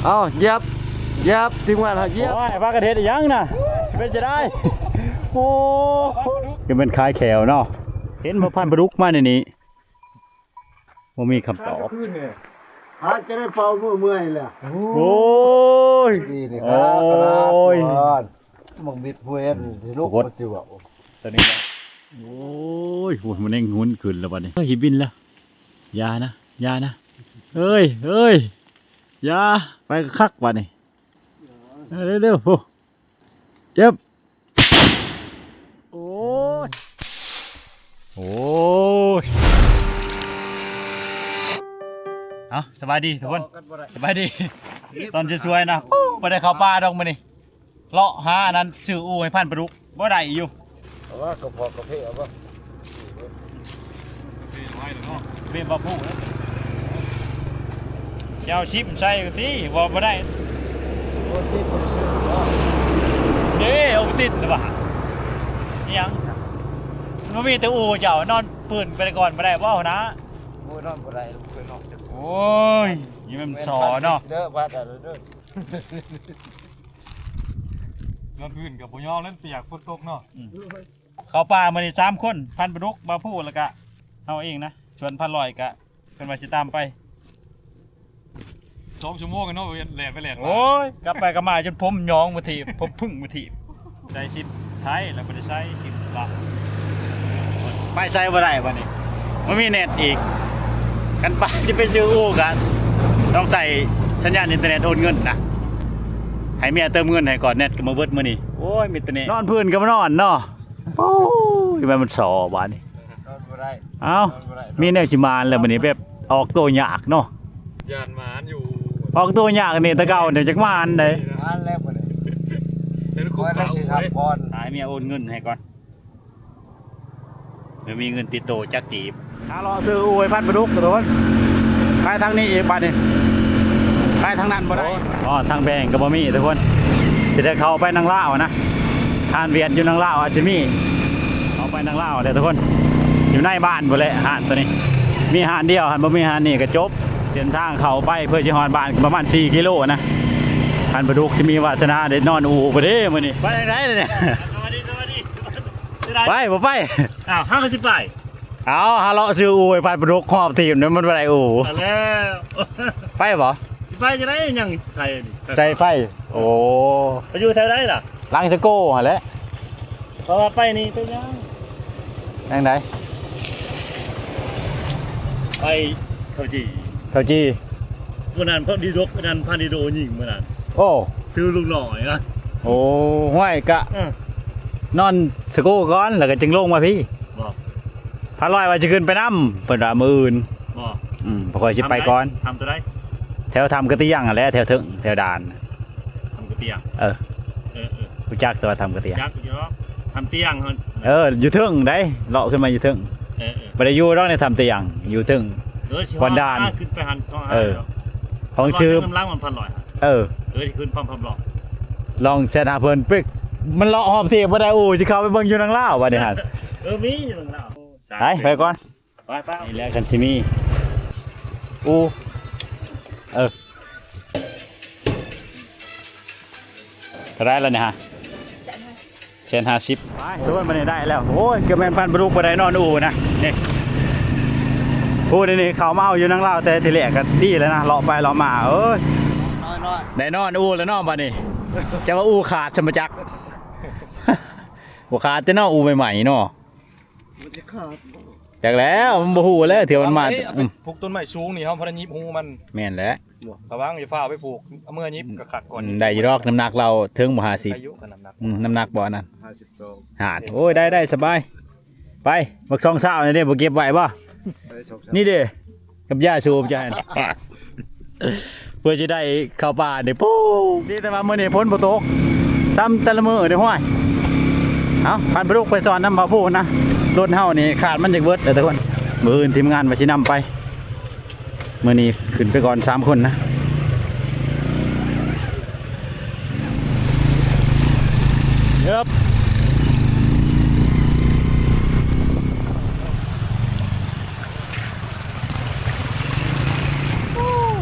ເອົາ ຢຽບ ຢຽບ ທີມງານເຮົາຢຽບ. ໂອ້ຍ ພາກັນເຮັດອີ່ຫຍັງນະ? ເປັນຈັ່ງໃດ? ໂອ້ ຄືແມ່ນຄາຍແຂ້ວເນາະ. ເຫັນບໍ່ ພັນປາດຸກມາໃນນີ້ ບໍ່ມີຄຳຕອບ. ຫາຈະໄດ້ເປົ່າເມື່ອຍແລ້ວ. ໂອ້ຍ ນີ້ນີ້ ໂອ້ຍ ຂະໜາດ ບັກບິດຜູ້ເຫັນ ທີ່ລຸກ ປະຕິເວົ້າ ຕອນນີ້ນະ. ໂອ້ຍ ໂອ້ຍ ມັນແຮງຫຸນຂຶ້ນແລ້ວບັດນີ້. ເຮີ້ຍ ຊິບິນແລ້ວ. ຢ່ານະ ຢ່ານະ ເອີຍ ເອີຍ ຢ່າ ໄປຄັກບັດນີ້. ເອີ ເລັວໆ ໂອ້ ເຈັບ ໂອ້ຍ ໂອ້ຍ ເອົ້າ ສະບາຍດີທຸກຄົນ ສະບາຍດີ ຕອນສວຍໆ ນະ. ໂອ້ ບໍ່ໄດ້ເຂົ້າປ່າດອກມື້ນີ້. ເລາະຫາອັນນັ້ນ ຊື້ອູ່ໃຫ້ພັນປາດຸກ ບໍ່ໄດ້ຢູ່. ເອົາວ່າກະເພາະກາເຟ ເອົາວ່າກາເຟ ກາເຟບໍ່ພູ ຊິເອົາຊິບໃສ່ຕິ ບໍ່ ບໍ່ໄດ້. ໂອ້ ຕິດບໍ່ໄດ້ຊື້ບໍ່ ເດ້ ໂອ້ ຕິດແຕ່ວ່າ ອີ່ຫຍັງ ມັນມີແຕ່ອູ່ເຈົ້າ ນອນຟື້ນໄປກ່ອນບໍ່ໄດ້ບໍ່ນະ? ໂອ້ຍ ນອນບໍ່ໄດ້ ບໍ່ເຄີຍນອນຈັກ ໂອ້ຍ ນີ້ມັນສໍເນາະ ເດີ ບາດເດີ. ນອນພື້ນກໍບໍ່ຍອມ ນັ້ນປຽກ ຝົນຕົກເນາະ. ອືມ ເຂົ້າປ່າມື້ນີ້ສາມຄົນ ພັນປາດຸກ ບ່າວພູ ແລ້ວກະເຮົາເອງນະ. ສ່ວນພັນຮ້ອຍກະເພິ່ນວ່າຊິຕາມໄປ ສອງຊົ່ວໂມງເນາະ ແລ່ນໄປແລ່ນມາ. ໂອ້ຍ ກັບໄປກັບມາຈົນຜົມຫຍອງມາຖີບ ຜົມຜຶ້ງມາຖີບ. ໃສ່ຊິບໄທ ແລ້ວບໍ່ໄດ້ໃສ່ຊິບລາວ ໄປໃສບໍ່ໄດ້ບັດນີ້ ບໍ່ມີເນັດອີກ. ຄັນປ້າຊິໄປຊື້ອູ່ກະຕ້ອງໃຊ້ສັນຍານອິນເຕີເນັດໂອນເງິນນະ ໃຫ້ເມຍເຕີມເງິນໃຫ້ກ່ອນ ເນັດກໍບໍ່ເບິດມື້ນີ້. ໂອ້ຍ ມີແຕ່ແນວ ນອນພື້ນກໍມານອນເນາະ. ໂອ້ຍ ແມ່ນມັນສໍບາດນີ້ ນອນບໍ່ໄດ້. ເອົ້າ ນອນບໍ່ໄດ້ ມີແນວຊິມານແລ້ວມື້ນີ້ ແບບອອກໂຕຍາກເນາະ. ຢ້ານໝານຢູ່ ອອກໂຕຍາກນີ້ ແຕ່ເກົ່ານີ້ຈັກໝານໃດ. ໝານແລ້ວມື້ນີ້ ເປັນຄຸກເຂົາ ໃຫ້ເມຍໂອນເງິນໃຫ້ກ່ອນ ບໍ່ມີເງິນຕິດໂຕຈັກກີບ. ຫາເລາະຊື້ອູ່ໃຫ້ພັນປາດຸກທຸກຄົນ. ໄປທາງນີ້ອີກບາດນີ້ ໄປທາງນັ້ນບໍ່ໄດ້. ອໍ ທາງແບ່ງກໍບໍ່ມີທຸກຄົນ ຊິໄດ້ເຂົ້າໄປນາງລາວນະ. ຮ້ານຫວຽດຢູ່ນາງລາວອາດຊິມີ ເຂົ້າໄປນາງລາວແຫຼະທຸກຄົນ ຢູ່ໃນບ້ານພຸ້ນແຫຼະ. ຮ້ານໂຕນີ້ມີຮ້ານດຽວຫັ້ນ ບໍ່ມີຮ້ານນີ້ກໍຈົບ. ເສັ້ນທາງເຂົ້າໄປເພື່ອຊິຮອດບ້ານປະມານສີ່ກິໂລນະ. ພັນປາດຸກຊິມີວາສະໜາໄດ້ນອນອູ່ບໍ່ເດ້ມື້ນີ້. ໄປທາງໃດລະນີ້? ສະຫວັດດີ ສະຫວັດດີ. ໄປ ບໍ່ໄປ. ອ້າວ ເຮົາກໍຊິໄປ. ເອົາ ຫາເລາະຊື້ອູ່ໃຫ້ພັນປາດຸກ ຮອບທີບນີ້ມັນບໍ່ໄດ້ອູ່. ເອົາແລ້ວ ໄປບໍ່? ຊິໄປຈັ່ງໃດ ຍັງໃສ່ ໃສ່ໄຟ. ໂອ້ ໄປຢູ່ແຖວໃດລະ? ຫຼັງສະໂກຫັ້ນແຫຼະ. ເພາະວ່າໄປນີ້ໄປຍັງ ຈັ່ງໃດ? ໄປເຂົ້າຈີ່ ເຂົ້າຈີ່. ມື້ນັ້ນພັນດີດົກ ອັນນັ້ນພັນດີໂດຍິງມື້ນັ້ນ. ໂອ້ ຄືລູກນ້ອງນີ້ນະ. ໂອ້ ຫ້ວຍ ກະ ເອີ ນອນສະໂກກ່ອນ ແລ້ວກໍຈຶ່ງລົງມາພີ້. ບໍ່ ພາລອຍວ່າຈະຂຶ້ນໄປນຳ ເພິ່ນວ່າມື້ອື່ນ. ບໍ່ ອືມ ຂ້ອຍຊິໄປກ່ອນ. ຖ້ຳໂຕໃດ? ແຖວຖ້ຳກະຕຽງຫັ້ນແຫຼະ ແຖວເທິງ ແຖວດ່ານ. ຖ້ຳກະຕຽງ. ເອີ ເອີ ເອີ ຮູ້ຈັກແຕ່ວ່າຖ້ຳກະຕຽງ. ຈັກຢູ່ດອກ ຖ້ຳຕຽງຫັ້ນ. ເອີ ຢູ່ເທິງໃດ ເລາະຂຶ້ນມາຢູ່ເທິງ. ເອີ ເອີ ບໍ່ໄດ້ຢູ່ດອກໃນຖ້ຳຕຽງ ຢູ່ເທິງ ເອີ ບ່ອນດ່ານ ຂຶ້ນໄປຫັ້ນ. ເອີ ຂອງຊື່ ນ້ຳຫຼັງມັນພັນຮ້ອຍ. ເອີ ເອີ ຂຶ້ນປ້ອມພັບລອງ ລອງແຊັດຫາເພິ່ນ. ມັນເລາະຮອບທີບບໍ່ໄດ້. ໂອ້ ຊິເຂົ້າໄປເບິ່ງຢູ່ນາງລາວບັດນີ້ຫັ້ນ. ເອີ ມີຢູ່ນາງລາວ. ໄປ ໄປກ່ອນ. ໄປ ໄປ ນີ້ແຫຼະຄັນຊິມີ. ອູ່ ເອີ ເທົ່າໃດລະນີ້ຮະ? ແສນຫ້າສິບ. ໄປ ທຸກຄົນ ບັດນີ້ໄດ້ແລ້ວ. ໂອ້ຍ ເກືອບແມ່ນພັນປາດຸກບໍ່ໄດ້ນອນອູ່ນະ. ນີ້ ອູ່ນີ້ ນີ້ເຂົ້າມາເອົາຢູ່ນາງລາວແຕ່ທີແລກກໍດີແລ້ວນະ ເລາະໄປເລາະມາ. ເອີຍ ໄດ້ນອນອູ່ແລ້ວເນາະບັດນີ້. ຈະວ່າອູ່ຂາດຊະບໍ່ຈັກ. ບໍ່ຂາດແຕ່ເນາະ ອູ່ໃໝ່ໆເນາະ. ມັນຊິຂາດບໍ່? ຈັກແລ້ວ ມັນບໍ່ຮູ້ແລ້ວ ເທື່ອມັນມາ. ເອົາໄປ ອືມ ເອົາໄປປູກຕົ້ນໄມ້ສູງນີ້ ເຮົາບໍ່ໄດ້ຫຍິບຮູມັນ. ແມ່ນແຫຼະ ລະວັງຢ່າຟ້າວໄປປູກ ເອົາເມືອຫຍິບ ອືມ ກໍຂາດກ່ອນ. ອືມ ໄດ້ຢູ່ດອກ ນ້ຳໜັກລາວເຖິງບໍ່ຫ້າສິບ? ໄດ້ຢູ່ ກໍນ້ຳໜັກ ອືມ ນ້ຳໜັກບໍ່ອັນນັ້ນ? ຫ້າສິບສອງ. ຫາດ ໂອ້ຍ ໄດ້ ໄດ້ ສະບາຍ. ໄປ ບັກຊອງຊາວນີ້ເດ້ ບໍ່ເກັບໄວ້ບໍ່? ໄດ້ຊອງຊາວ ນີ້ເດ້ ກັບຢາສູບຈະໃຫ້ ເພື່ອຊິໄດ້ເຂົ້າປ່ານີ້. ປູ້ ດີແຕ່ວ່າມື້ນີ້ຝົນບໍ່ຕົກ ຊ່ຳແຕ່ລະມື້ເດ້ຫ້ວຍ. ເອົາ ພັນປາດຸກໄປສອນນຳບ່າວພູນນະ. ລົດເຮົານີ້ຂາດມັນຈັກເບິດເດີທຸກຄົນ. ມື້ອື່ນທີມງານວ່າຊິນຳໄປ. ມື້ນີ້ຂຶ້ນໄປກ່ອນສາມຄົນນະ. ເອີບ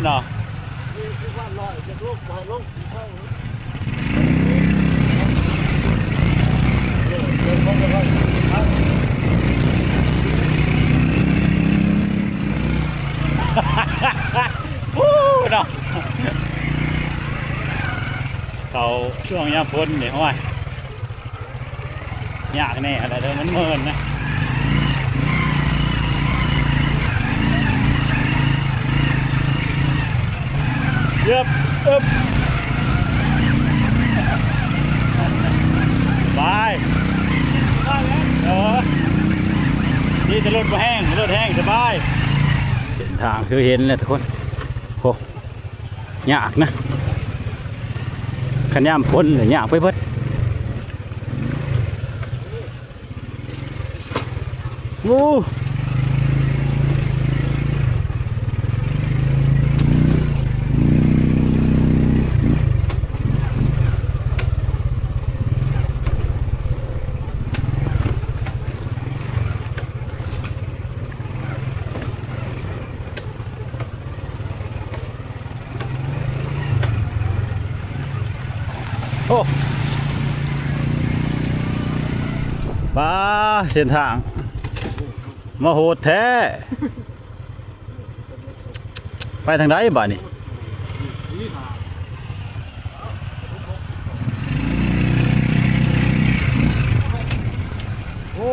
ເນາະ. โอ้เนาะ เขาช่วงยามฝนนี่ โอ้ย ยากแน่ อะไรเด้อ มันเมินนะ เยิบ เอิบ ไป เออ นี่แต่รถบ่แฮง รถแฮงสบาย เส้นทางคือเห็นแหละทุกคน โอ้ ยากนะ คันยามฝนนี่ยากไปเบิด โอ้ โอ้ ปา เส้นทาง มาโหดแท้ ไปทางใดบาดนี้ โอ้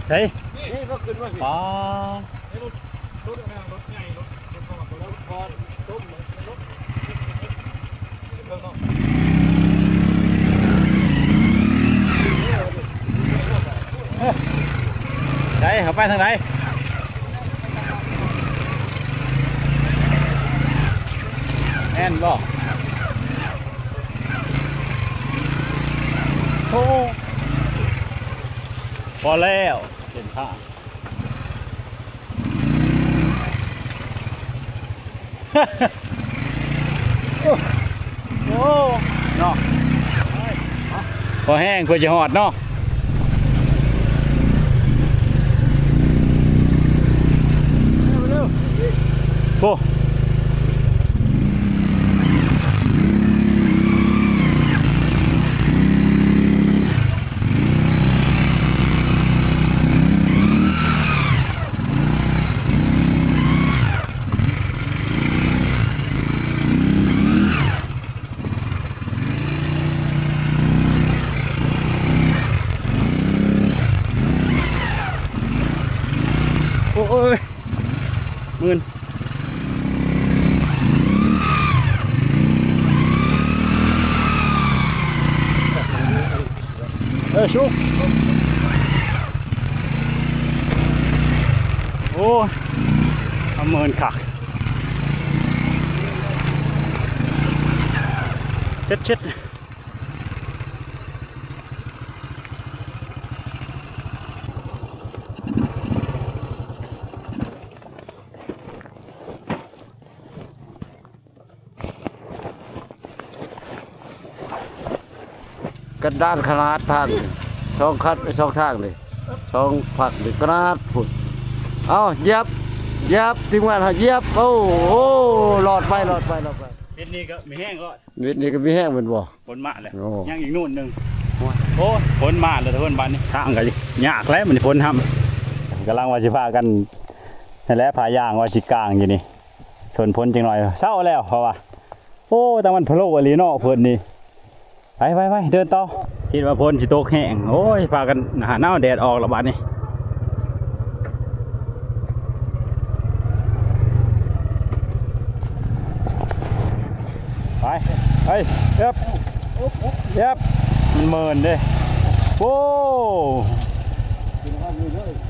ใส่ นี่ก็ขึ้นมาสิ ปา รถ รถอันนั้น รถใหญ่ รถ รถของ รถคอน ต้ม รถ ใส่ เขาไปทางไหน แม่นบ่ โอ้ พอแล้ว เส้นทาง โอ้ เนาะ พอแฮงเพื่อจะฮอดเนาะ โอ้ โอ้ย มื่น เออ ชุก โอ้ย เอาเมินคัก เช็ดๆ กันดารขนาดทาง สองคัน สองทางนี่ สองพักนี่ขนาดพุ้น เอ้า เหยียบ เหยียบ ทีมงานเฮาเหยียบ โอ้โห รอดไป รอดไป รอดไป เฮ็ดนี่ก็มีแฮงรอด เฮ็ดนี่ก็มีแฮงแม่นบ่ ฝนมาแล้ว โอ้ ยังอีกนู่นหนึ่ง โอ้ย โอ้ย ฝนมาแล้วทุกคน บาดนี้ ทางก็ยากแล้ว มันฝนห้ำ กำลังว่าสิพากัน นั่นแหละ พายางว่าสิกางอยู่นี่ ทนฝนจังหน่อย เซาแล้ว เพราะว่า โอ้ แต่มันพะโล้อีหลีเนาะ เพิ่นนี่ ไป ไป ไป เดินต่อ คิดว่าฝนสิตกแฮง โอ้ย พากันหนาว แดดออกแล้วบาดนี้ ไป ไป เอิบ เอิบ มันเมินเด้ โอ้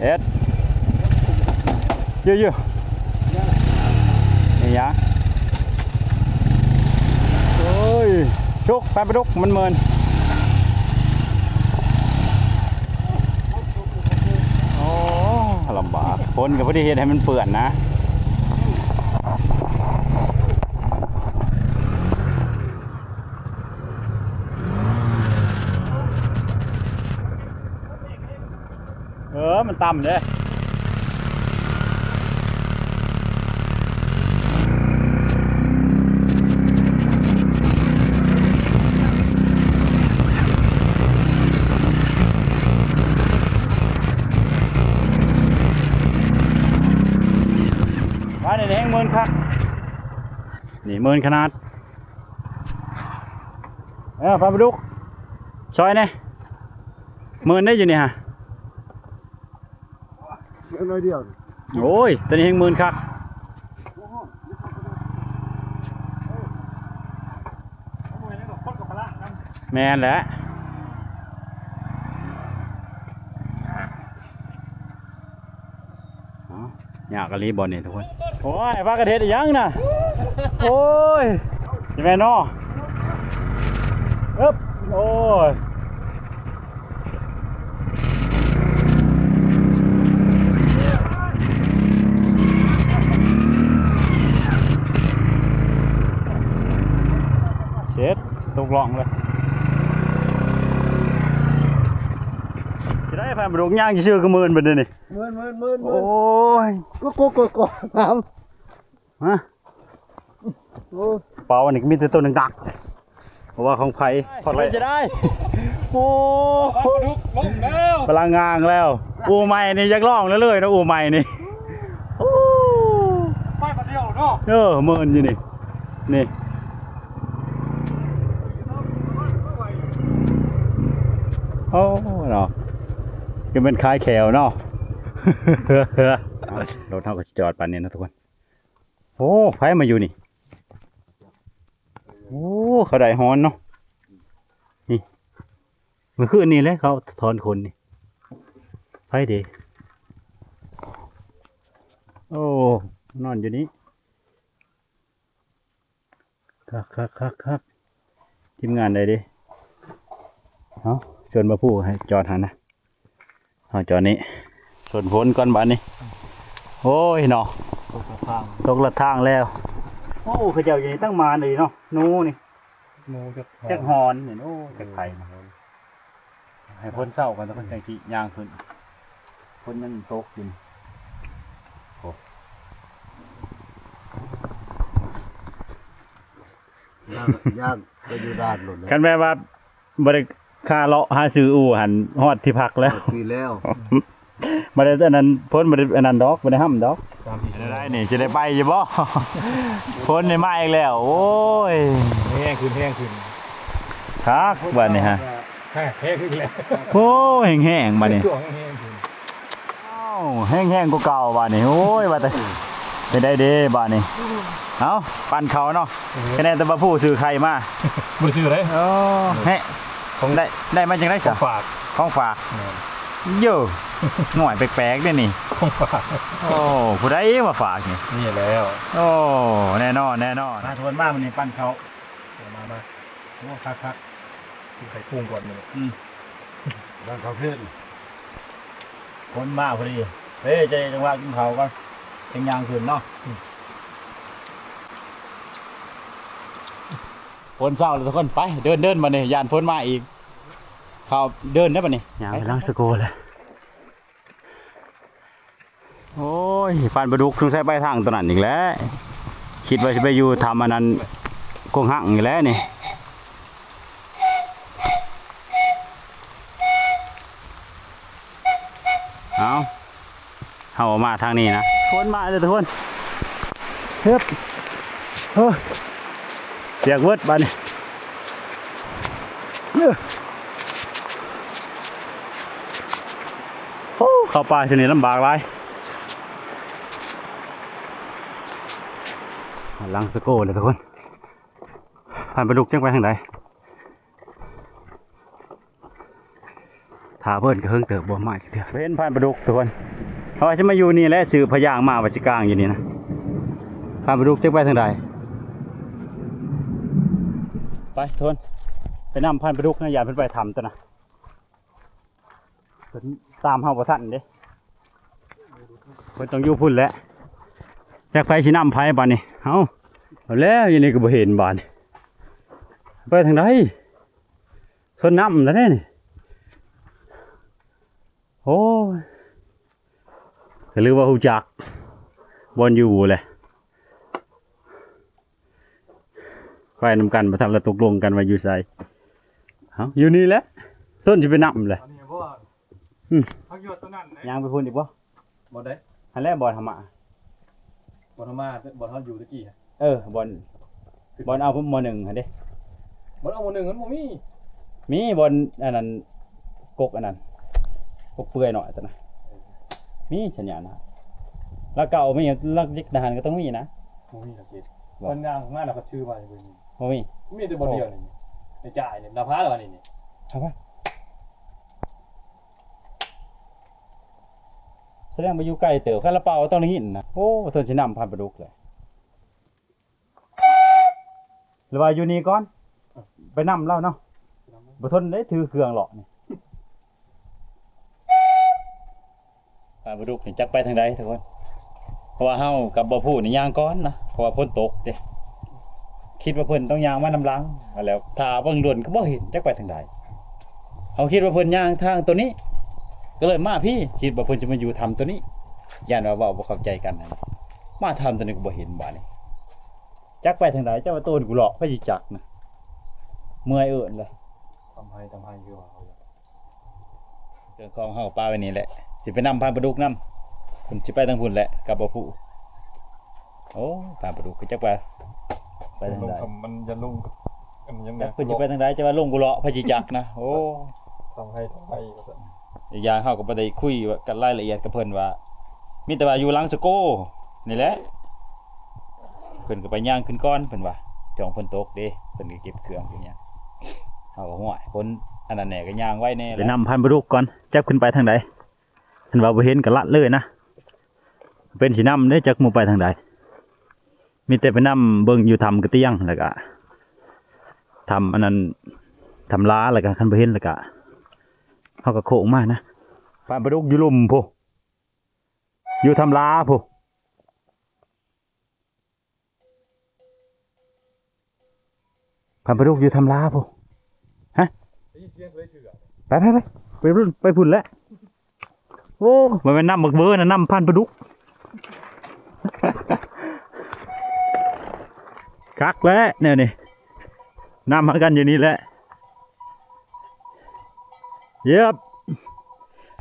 เอ็ด เยอะๆ นี่หยัง โอ้ย ชุก ไปปลาดุก มันเมิน โอ้ ลำบาก ฝนก็พอดีเฮ็ดให้มันเปื้อนนะ เ ມັນຕ່ຳເດ້. ວ່ານີ້ແຮງເມີນຄັກ ນີ້ເມີນຂະໜາດ. ເອີ ປາປາດຸກ ຊ່ອຍແດ່ ເມີນໄດ້ຢູ່ນີ້ຫະ. ເຫຼືອໜ້ອຍດຽວ. ໂອ້ຍ ຕົວນີ້ແຮງເມີນຄັກ. ແມ່ນແຫຼະ. ເອົ້າ ຍາກອີ່ຫຼີບ່ອນນີ້ທຸກຄົນ. ໂອ້ຍ ພາກັນເຮັດອີ່ຫຍັງນະ? ໂອ້ຍ ຊິແມ່ນເນາະ. ເອີບ ໂອ້ຍ ເຊັດ ຕົກລ່ອງເລີຍ. ຊິໄດ້ພານປາດຸກຍ່າງຊື່ໆ ຄືເມີນບັດນີ້. ເມີນ ເມີນ ເມີນ ເມີນ. ໂອ້ຍ ໂກ ໂກ ໂກ ໂກ ຕາມ ຮະ. ໂອ້ ເປົາອັນນີ້ມີແຕ່ໂຕໜັກໆ ເພາະວ່າຂອງໃຜ ຂອງໃຜ ເສຍດາຍ. ໂອ້ ປາປາດຸກລົງແລ້ວ ກຳລັງງາງແລ້ວ. ອູ່ໃໝ່ນີ້ຢາກລອງເລີຍໆ ເນາະ ອູ່ໃໝ່ນີ້. ໂອ້ ໄປບາດດຽວເນາະ. ເອີ ເມີນຢູ່ນີ້ ນີ້. ໂອ້ ເນາະ ຄືແມ່ນຄາຍແຂວເນາະ. ລົດເຮົາກໍຈອດປານນີ້ເນາະທຸກຄົນ. ໂອ້ ໃຜມາຢູ່ນີ້? ໂອ້ ເຂົາໄດ້ຮອນເນາະ ນີ້. ມື້ຄືນນີ້ແຫຼະເຂົາຖອນຂົນນີ້. ໃຜເດ? ໂອ້ ນອນຢູ່ນີ້. ຄັກໆໆໆ ທີມງານໃດເດ? ເອົາ ຊົນມາພູໃຫ້ຈອດຫັ້ນນະ. ເອົາ ຈອດນີ້ ຊົນຝົນກ່ອນບາດນີ້. ໂອ້ຍເນາະ ຕົກລະທາງ ຕົກລະທາງແລ້ວ. ໂອ້ ເຂົາເຈົ້າຢູ່ນີ້ຕັ້ງມານເລີຍເນາະ ໜູນີ້ ໜູຈັກ ຈັກຮອນນີ້. ໂອ້ ຈັກໃຜນະ. ໃຫ້ຝົນເຊົາກ່ອນ ແລ້ວເພິ່ນຈັ່ງຊິຍ່າງຂຶ້ນ. ຝົນຍັງຕົກຢູ່ນີ້. ໂອ້ ຍ່າງ ຍ່າງໄປຢູ່ດ່ານໂລດ. ຄັນແມ່ນວ່າບໍ່ໄດ້ຄາເລາະຫາຊື້ອູ່ຫັ້ນ ຮອດທີ່ພັກແລ້ວ ຮອດປີແລ້ວ. ບໍ່ໄດ້ອັນນັ້ນ ຝົນບໍ່ໄດ້ອັນນັ້ນດອກ ບໍ່ໄດ້ຫ້ຳດອກ. ສາມສີ່ ເປັນຈັ່ງໃດນີ້ ຊິໄດ້ໄປຢູ່ບໍ່? ຝົນນີ້ມາອີກແລ້ວ. ໂອ້ຍ ແຮງຂຶ້ນ ແຮງຂຶ້ນ ຄັກບາດນີ້ຮະ. ແຮງຂຶ້ນແລ້ວ. ໂອ້ ແຮງໆ ບາດນີ້ ຊ່ວງແຮງຂຶ້ນ. ອ້າວ ແຮງໆ ກວ່າເກົ່າບາດນີ້. ໂອ້ຍ ວ່າແຕ່ເປັນໄດເດບາດນີ້. ເອົ້າ ປັ້ນເຂົ້າເນາະ. ຄະແນນແຕ່ວ່າຜູ້ຊື້ໄຂ່ມາ ບໍ່ໄດ້ຊື້ເດ້. ໂອ້ ແຮະ ຂອງ ໄດ້ ໄດ້ມາຈັ່ງໃດຊະ? ຂອງຝາກ ຂອງຝາກ. ແມ່ນ. ໂຢ ໜ້ອຍແປກໆເດ້ນີ້ ຂອງຝາກ. ໂອ້ ຜູ້ໃດມາຝາກນີ້? ນີ້ແລ້ວ. ໂອ້ ແນ່ນອນ ແນ່ນອນ. ມາທວນມາມື້ນີ້ ປັ້ນເຂົ້າ. ມາ ມາ ໂອ້ ຄັກໆ ກິນໄຂ່ປຸ້ງກ່ອນມື້ນີ້. ອືມ ຮ້ານເຂົ້າເພນ ຝົນມາພໍດີ. ເອີ ຈະໄດ້ຈັງຫວະກິນເຂົ້າກ່ອນ ຈັ່ງຍ່າງຂຶ້ນເນາະ. ອືມ ຝົນເຊົາແລ້ວທຸກຄົນ. ໄປ ເດີນ ເດີນບາດນີ້ ຢ້ານຝົນມາອີກ. ເຂົ້າເດີນໄດ້ບາດນີ້ ຍ່າງໄປຫຼັງສະໂກແລ້ວ. ໂອ້ຍ ພານປາດຸກສົງໄສໄປທາງຕົວນັ້ນອີກແລ້ວ. ຄິດວ່າຊິໄປຢູ່ຖ້ຳອັນນັ້ນ ກົງຫັງນີ້ແຫຼະນີ້. ເອົາ ເຮົາມາທາງນີ້ນະ. ຄົນມາເລີຍທຸກຄົນ. ເຮັບ ເຮີ້ຍ ປຽກເບິດບາດນີ້. ໂອ້ ເຂົ້າປ່າຊະນີ້ລຳບາກຫຼາຍ. ຫຼັງສະໂກເລີຍທຸກຄົນ. ພານປາດຸກຈັກໄປທາງໃດ? ຖ້າເພິ່ນກໍເຫິງເຕີບບໍ່ມາຈັກເທື່ອ. ເຫັນພານປາດຸກທຸກຄົນ. ເຮົາວ່າຊິມາຢູ່ນີ້ແຫຼະ ຊື້ຜ້າຢາງມາວ່າຊິກາງຢູ່ນີ້ນະ. ພານປາດຸກຈັກໄປທາງໃດ? ໄປທຸກຄົນ ໄປນຳພານປາດຸກນະ. ຢ້ານເພິ່ນໄປຖ້ຳຕົວນະ. ເພິ່ນຕາມເຮົາບໍ່ທັນເດ້. ເພິ່ນຕ້ອງຢູ່ພຸ້ນແຫຼະ. ຈັກໃຜຊິນຳໃຜບາດນີ້. ເອົ້າ ເອົາແລ້ວ ຢູ່ນີ້ກໍບໍ່ເຫັນບາດນີ້. ໄປທາງໃດ? ຊົນນ້ຳແລ້ວເດ້ນີ້. ໂອ້ຍ ກໍຫຼືວ່າຮູ້ຈັກບ່ອນຢູ່ແຫຼະ. ໄປນຳກັນ ບໍ່ທັນລະຕົກລົງກັນວ່າຢູ່ໃສ. ເອົ້າ ຢູ່ນີ້ແຫຼະ ຕົ້ນຊິໄປນຳແຫຼະ. ອັນນີ້ບໍ່ ອືມ ເຮົາຢູ່ຕົວນັ້ນນະ ຍ່າງໄປພຸ້ນອີກບໍ່? ບໍ່ໄດ້ ຫັ້ນແຫຼະບ່ອນເຮົາມາ ບ່ອນເຮົາມາ ບ່ອນເຮົາຢູ່ຕະກີ້. ເອີ ບ່ອນ ບ່ອນເອົາ ມໍໜຶ່ງຫັ້ນເດ້. ບ່ອນເອົາມໍໜຶ່ງມັນບໍ່ມີ. ມີບ່ອນອັນນັ້ນ ກົກອັນນັ້ນ ກົກເປື່ອຍໜ້ອຍຕົວນະ ມີສັນຍານນະ. ລາວເກົ່າມີ ລາວເດັກທະຫານກໍຕ້ອງມີນະ. ບໍ່ມີດອກເຈັດ ບໍ່ ເພິ່ນຍ່າງມາແລ້ວກໍຊື່ມາຢູ່ເບິ່ງ. ບໍ່ມີ ມີແຕ່ບ່ອນດຽວນີ້ ໃນຈ່າຍນີ້ ລາວພາແລ້ວນີ້ ນີ້ ເອົາໄປ. ສະແດງວ່າຢູ່ໄກເຕີບ ຄັນລາວເປົ່າຕ້ອງໄດ້ຍິນນະ. ໂອ້ ເພິ່ນຊິນຳພັນປາດຸກແຫຼະ. ຫຼືວ່າຢູ່ນີ້ກ່ອນ ໄປນຳລາວເນາະ ບໍ່ທົນເດ້ ຖືເຄື່ອງເລາະນີ້. ປາປາດຸກນີ້ຈັກໄປທາງໃດທຸກຄົນ ເພາະວ່າເຮົາກັບບໍ່ຜູ້ນີ້ຍ່າງກ່ອນນະ ເພາະວ່າຝົນຕົກເດ້. ຄິດວ່າເພິ່ນຕ້ອງຍ່າງມານຳຫຼັງ ແລ້ວຖ້າເບິ່ງດົນກໍບໍ່ເຫັນຈັກໄປທາງໃດ. ເຮົາຄິດວ່າເພິ່ນຍ່າງທາງໂຕນີ້ ກໍເລີຍມາພີ້ ຄິດວ່າເພິ່ນຈະມາຢູ່ຖ້ຳໂຕນີ້ ຢ້ານວ່າເວົ້າບໍ່ເຂົ້າໃຈກັນຫັ້ນນະ. ມາຖ້ຳໂຕນີ້ກໍບໍ່ເຫັນບາດນີ້ ຈັກໄປທາງໃດ ຈັກວ່າໂຕນກູເລາະ ໃຜຊິຈັກນະ. ເມື່ອຍເອີ້ນເລີຍ ທຳໄຮ່ ທຳໄຮ່ຄືວ່າເຮົາຢາກ ເຄື່ອງຂອງເຮົາປະໄວ້ນີ້ແຫຼະ ຊິໄປນຳພານປາດຸກນຳ ເພິ່ນຊິໄປທາງພຸ້ນແຫຼະ ກັບບໍ່ຜູ້. ໂອ້ ພານປາດຸກຄືຈັກວ່າໄປທາງໃດ ມັນຈະລົງ ອັນຫຍັງ ຈັກເພິ່ນຊິໄປທາງໃດ ຈະວ່າລົງກູເລາະ ໃຜຊິຈັກນະ. ໂອ້ ທຳໄຮ່ ທຳໄຮ່ວ່າຊັ້ນ. ອີກຢ່າງເຮົາກໍບໍ່ໄດ້ຄຸຍກັນລາຍລະອຽດກັບເພິ່ນວ່າ ມີແຕ່ວ່າຢູ່ຫຼັງສະໂກນີ້ແຫຼະ ເພິ່ນກໍໄປຍ່າງຂຶ້ນກ່ອນເພິ່ນວ່າ ຊ່ວງຝົນຕົກເດ້ ເພິ່ນກໍເກັບເຄື່ອງເກັບຫຍັງ. ເຮົາກໍ ຫ້ວຍ ຄົນອັນນັ້ນແດ່ກໍຍ່າງໄວແດ່ ໄປນຳພານປາດຸກກ່ອນ ຈັກຂຶ້ນໄປທາງໃດ. ຄັນວ່າບໍ່ເຫັນກໍລັດເລີຍນະ ເປັນຊິນຳເດ້ ຈັກໝູ່ໄປທາງໃດ. ມີແຕ່ໄປນຳເບິ່ງຢູ່ຖ້ຳກະຕຽງ ແລ້ວກະຖ້ຳອັນນັ້ນ ຖ້ຳລາ ແລ້ວກະຄັນບໍ່ເຫັນ ແລ້ວກະເຮົາກໍໂຄ້ງມານະ. ພານປາດຸກຢູ່ລຸ່ມພຸ້ນ ຢູ່ຖ້ຳລາພຸ້ນ. ພານປາດຸກຢູ່ຖ້ຳລາພຸ້ນ. ຮະ ໄປ ໄປ ໄປ ໄປພຸ້ນ ໄປພຸ້ນແຫຼະ. ໂອ້ ບໍ່ແມ່ນນ້ຳບັກເບີນະ ນ້ຳພານປາດຸກ. ຄັກແຫຼະແນວນີ້ ນຳຫາກັນຢູ່ນີ້ແຫຼະ. ເຢັບ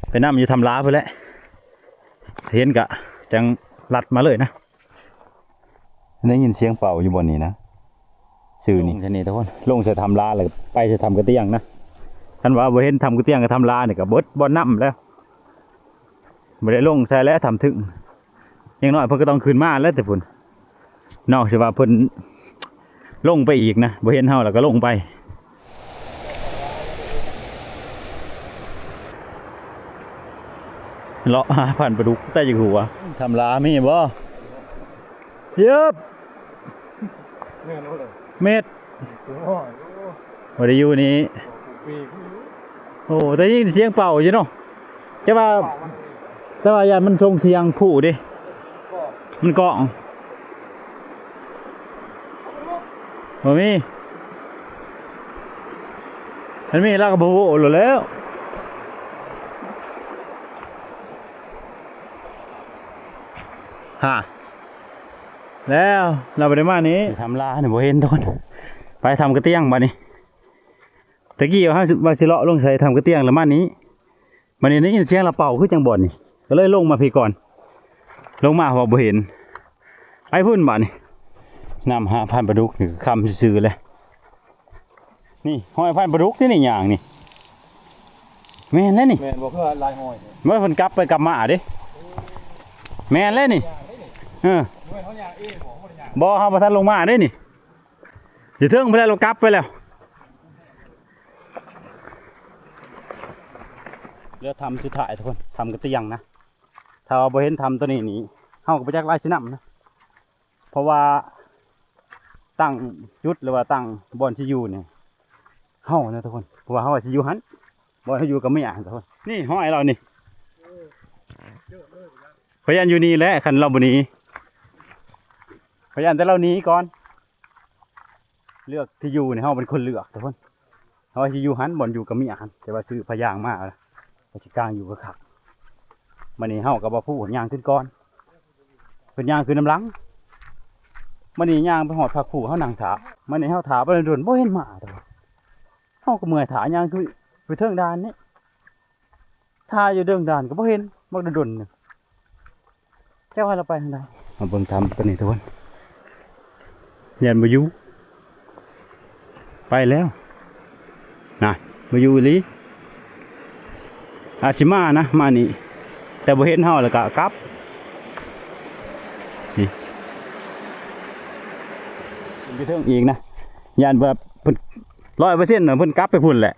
ໄປນຳຢູ່ຖ້ຳລາພຸ້ນແຫຼະ ເຫັນກະຈັ່ງລັດມາເລີຍນະ. ໄດ້ຍິນສຽງເປົ່າຢູ່ບ່ອນນີ້ນະ ຊື່ນີ້ ລົງໃສ່ນີ້ທຸກຄົນ ລົງໃສ່ຖ້ຳລາ ແລ້ວໄປໃສ່ຖ້ຳກະຕຽງນະ. ຄັນວ່າບໍ່ເຫັນຖ້ຳກະຕຽງກັບຖ້ຳລານີ້ ກະເບິດບ່ອນນຳແລ້ວ ບໍ່ໄດ້ລົງໃສ່ແລ້ວຖ້ຳເທິງ. ຢ່າງໜ້ອຍເພິ່ນກໍຕ້ອງຂຶ້ນມາແລ້ວແຕ່ພຸ້ນ ນອກຈາກວ່າເພິ່ນລົງໄປອີກນະ ບໍ່ເຫັນເຮົາແລ້ວກໍລົງໄປ. ເລາະຫາພັນປາດຸກ ແຕ່ຢູ່ຫົວ ຖ້ຳລາມີບໍ່? ເຢັບ ແມ່ນບໍ່ເລີຍ ເມັດ ໂອ້ຍ ບໍ່ໄດ້ຢູ່ນີ້ ໂອ້ ໄດ້ຍິນສຽງເປົ່າຢູ່ເນາະ ແຕ່ວ່າ ແຕ່ວ່າຢ້ານມັນສົ່ງສຽງຜູ້ເດ້ ມັນກ້ອງ ບໍ່ມີ ຄັນມີລາວກໍບໍ່ໂວ້ໂລດແລ້ວ ຫາ ແລ້ວລາວບໍ່ໄດ້ມານີ້ ຖ້ຳລານີ້ບໍ່ເຫັນທຸກຄົນ ໄປຖ້ຳກະຕຽງບາດນີ້. ຕະກີ້ເຮົາວ່າຊິເລາະລົງໃສ່ຖ້ຳກະຕຽງແລ້ວມານີ້ ບາດນີ້ໄດ້ຍິນສຽງລາວເປົ່າຄືຈັ່ງບ່ອນນີ້ ກໍເລີຍລົງມາພີ້ກ່ອນ ລົງມາເພາະວ່າບໍ່ເຫັນ ໄປພຸ້ນບາດນີ້. ນຳຫາພັນປາດຸກນີ້ກໍຄ່ຳຊື່ໆແຫຼະ ນີ້ຮອຍພັນປາດຸກນີ້ ຍ່າງນີ້ ແມ່ນແລ້ວນີ້ ແມ່ນບໍ່ ຄືວ່າລາຍຮອຍນີ້ ວ່າເພິ່ນກັບໄປກັບມາເດ້ ແມ່ນແລ້ວນີ້ ເອີ ບໍ່ ເຮົາບໍ່ທັນລົງມາເດ້ນີ້. ຢູ່ເທິງພຸ້ນແຫຼະ ລົງກັບໄປແລ້ວ ເຫຼືອຖ້ຳສຸດທ້າຍທຸກຄົນ ຖ້ຳກະຕຽງນະ ຖ້າວ່າບໍ່ເຫັນຖ້ຳໂຕນີ້ນີ້ ເຮົາກໍບໍ່ຈັກລາຍຊິນຳນະ ເພາະວ່າຕັ້ງຈຸດ ຫຼືວ່າຕັ້ງບ່ອນຊິຢູ່ນີ້ ເຮົານະທຸກຄົນ ເພາະວ່າເຮົາວ່າຊິຢູ່ຫັ້ນ ບ່ອນເຮົາຢູ່ກັບເມຍຫັ້ນທຸກຄົນ ນີ້ຮອຍລາວນີ້ ພະຍານຢູ່ນີ້ແຫຼະ ຄັນລາວບໍ່ໜີ ພະຍານແຕ່ລາວໜີກ່ອນ. ເລືອກທີ່ຢູ່ນີ້ ເຮົາເປັນຄົນເລືອກທຸກຄົນ ເຮົາວ່າຊິຢູ່ຫັ້ນ ບ່ອນຢູ່ກັບເມຍຫັ້ນ ແຕ່ວ່າຊື້ຜ້າຢາງມາ ວ່າຊິກາງຢູ່ຄັກ ບັດນີ້ເຮົາກັບບ່າວພູຍ່າງຂຶ້ນກ່ອນ ເພິ່ນຍ່າງຂຶ້ນນຳຫຼັງ. ບັດນີ້ຍ່າງໄປຮອດພະຄູ ເຮົານັ່ງຖ້າ. ບັດນີ້ເຮົາຖ້າໄປດົນໆ ບໍ່ເຫັນມາ. ເຮົາກໍເມື່ອຍຖ້າ ຍ່າງຂຶ້ນໄປເທິງດ່ານນີ້ ຖ້າຢູ່ເທິງດ່ານກໍບໍ່ເຫັນ ບັກດົນໆ ນີ້. ແຕ່ວ່າລາວໄປທາງໃດ? ມາເບິ່ງຖ້ຳຕົວນີ້ທຸກຄົນ. ຢ້ານບໍ່ຢູ່. ໄປແລ້ວ. ນະ ບໍ່ຢູ່ອີ່ຫຼີ. ອາດຊິມານະ ມານີ້ ແຕ່ບໍ່ເຫັນເຮົາແລ້ວກະກັບ. ນີ້ ຂຶ້ນໄປເທິງອີກນະ. ຢ້ານແບບເພິ່ນ ຮ້ອຍເປີເຊັນ ນະ ເພິ່ນກັບໄປພຸ້ນແຫຼະ.